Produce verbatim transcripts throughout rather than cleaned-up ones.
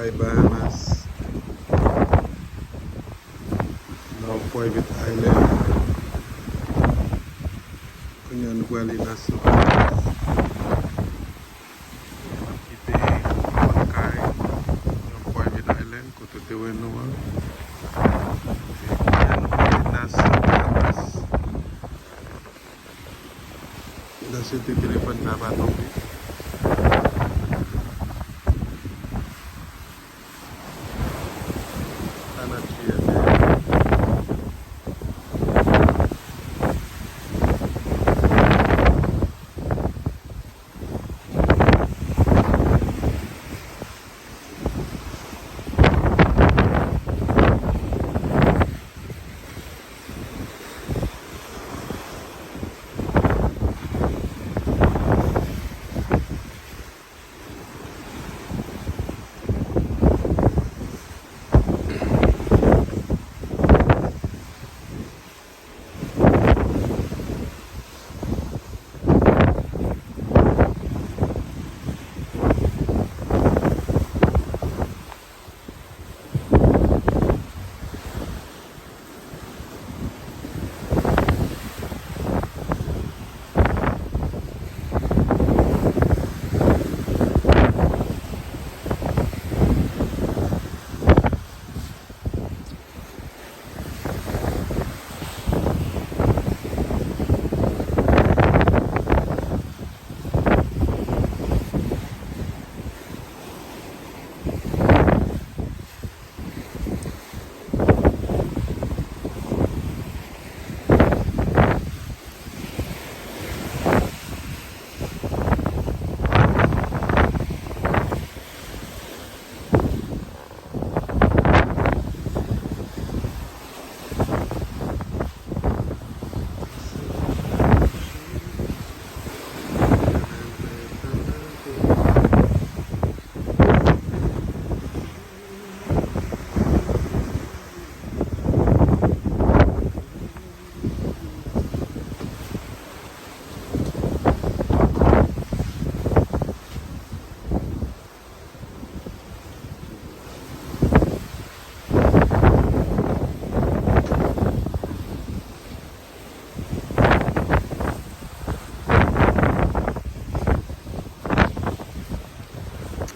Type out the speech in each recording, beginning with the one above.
Bay Bahamas. Nan yon private island. Kounye a nou prale Nassau Bahamas. N ap kite Mont Cay, yon private island, kote w te wè nou an. E kounye a nou prale Nassau Bahamas. N ta swete telefòn sa pa tonbe. Sa n ap chire.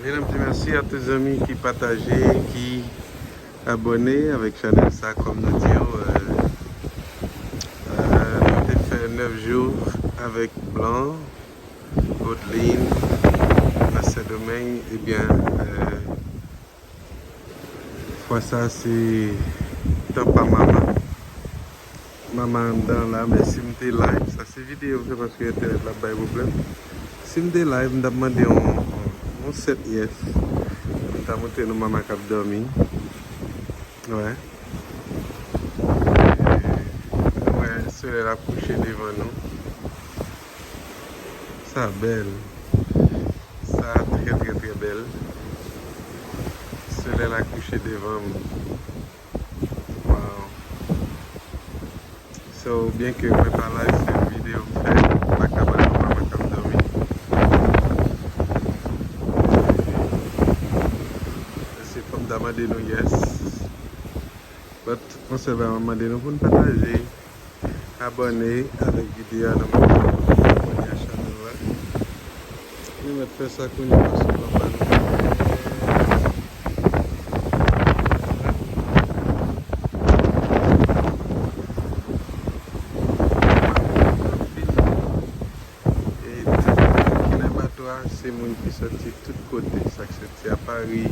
E n ap di mèsi a tout zanmi ki pataje, ki abòne avèk chanèl sa, kòm nou di yo, euh, euh, nou te fè nèf jou avèk Blanc, Godlin, nan Sendomeng, ebyen, euh, fwa sa se tan pa mama. Mama anndan la, men si m te live, sa se videyo m fè paske entènèt la ap bay pwoblèm. Si m te live, m t ap mande yon, yon sèt yès. M ta montre nou mama k ap dòmi. Wè. Wè, solèy la kouche devan nou. Sa bèl. Sa trè, trè, trè bèl. Solèy la kouche devan m. Wow. So, byen ke mwen pa live, se yon videyo m fè, m pa ka pale pou mama k ap dòmi. Se fò m ta mande nou yès. But, yon sèl bagay m ap mande nou pou n pataje, abòne avèk videyo a, nou mèt abòne a chanèl la. Nou mèt fè sa kounye a paske papa nou. E tout moun ki nan bato a, se moun ki soti tout kote, sa k soti a Paris,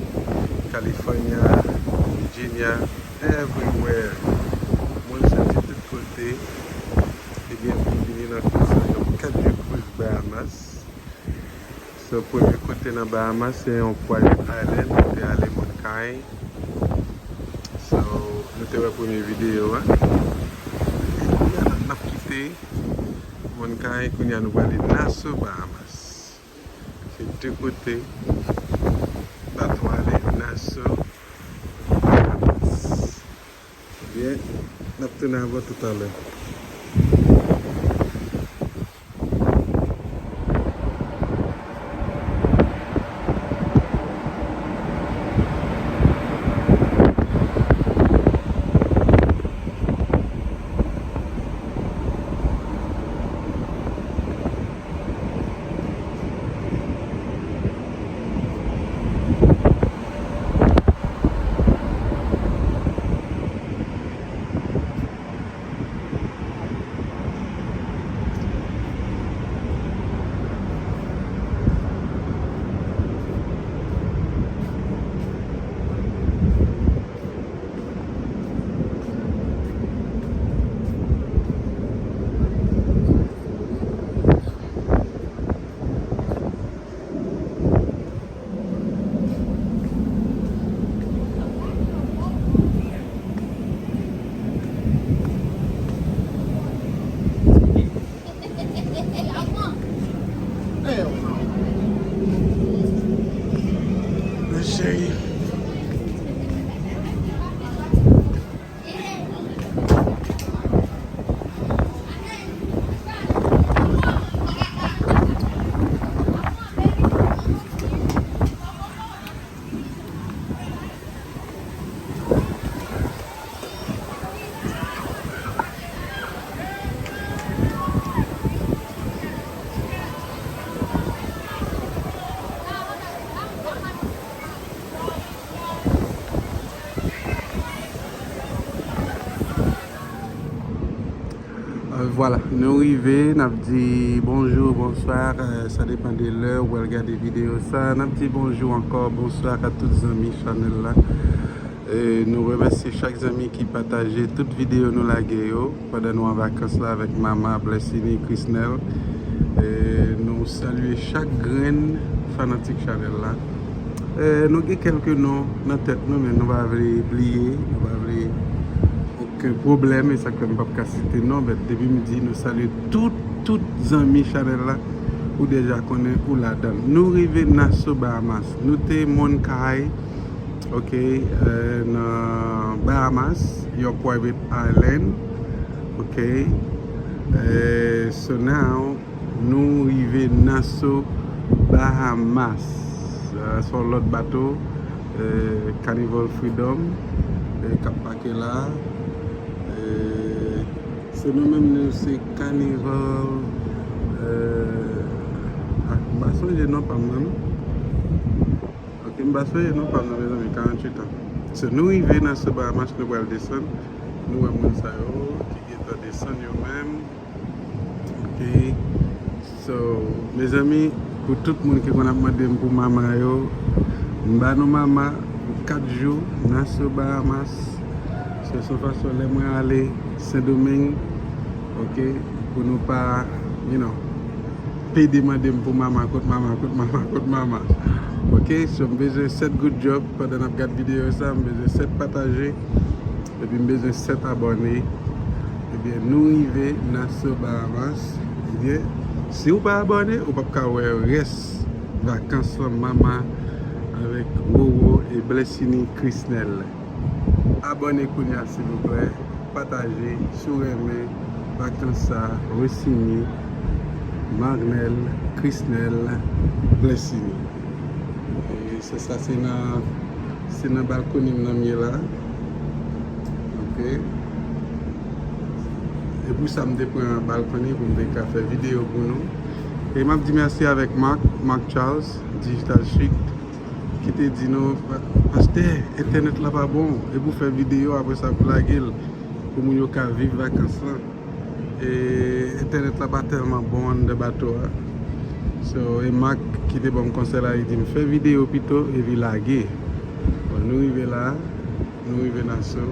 California, Virginia, everywhere. Moun soti tout kote, ebyen, pou vini nan kou sa, yon kat de Cruz Bahamas. So, premye kote nan Bahamas, se yon private island, nou te ale Mont Cay. So, nou te wè premye videyo a. E kounye a, n ap kite Mont Cay, kounye a nou prale Nassau, Bahamas. Se de kote bato ale, Nassau, Bahamas. Byen, n ap tounen avè w toutalè. Euh, vwala, nou rive, n ap di bonjou, bonswa, euh, sa depann de lè ou pral gade videyo sa. N ap di bonjou ankò, bonswa a tout zanmi chanèl la. E nou remèsye chak zanmi ki pataje tout videyo nou lage yo pandan nou an vakans la avèk Mama, Blessiny, Chrisnel. E nou salye chak grenn fanatik chanèl la. E nou gen kèlke non nan tèt nou, men nou pa vle bliye, nou pa vle okenn pwoblèm, e sa k fè m p ap ka site non, men depi m di nou salye tout, tout zanmi chanèl la, ou deja konnen ou ladan l. Nou rive Nassau, Bahamas. Nou te Mount Cahill, ok, euh, nan Bahamas, yon private island, ok. Euh, so now, nou rive Nassau, Bahamas. Euh, se yon lòt bato, euh, Carnival Freedom, euh, k ap pake la. Euh, so nou menm nou se Carnival, euh, ah, m pa sonje non pa m nan non. Ok, m pa sonje non pa m nan, mezanmi, karanntuit an. So nou rive Nassau, Bahamas, nou pral desann. Nou wè moun sa yo ki gentan desann yo menm. Ok. So, mezanmi, pou tout moun ki konn ap mande m pou Mama yo, m ba nou Mama pou kat jou, Nassau, Bahamas. So, se yon fason lè mwen ale Sendomeng, ok, pou nou pa, you know, pede mande m pou Mama, kot Mama, kot Mama, kot Mama. Ok, so m bezwen sèt good job pandan n ap gad videyo sa, m bezwen sèt pataje, epi m bezwen sèt abòne. Ebyen, nou rive Nassau, Bahamas. Ebyen, si w pa abòne, ou p ap ka wè rès vakans lan, Mama avèk Roro e Blessiny, Chrisnel. Abòne kounye a, silvouplè. Pataje, si w renmen vakans sa, Rosiny, Marnel, Chrisnel, Blessiny. E se sa, se nan, se nan balkoni m nan m ye la. Ok. E pou sa, m te pran balkoni pou m te ka fè videyo pou nou. E m ap di mèsi avèk Mark, Mark Charles, Digital Chic, ki te di nou, "Pa-, pastè, entènèt la pa bon, e pou fè videyo, apre sa pou lage l, pou moun yo ka viv vakans lan. E entènèt la pa tèlman bon anndan bato a." So, e Mark ki te ban m konsèy la, li di m, "Fè videyo pito, epi lage." Bon, nou rive la, nou rive Nassau,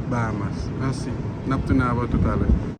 Bahamas. Mèsi. N ap tounen avè w toutalè.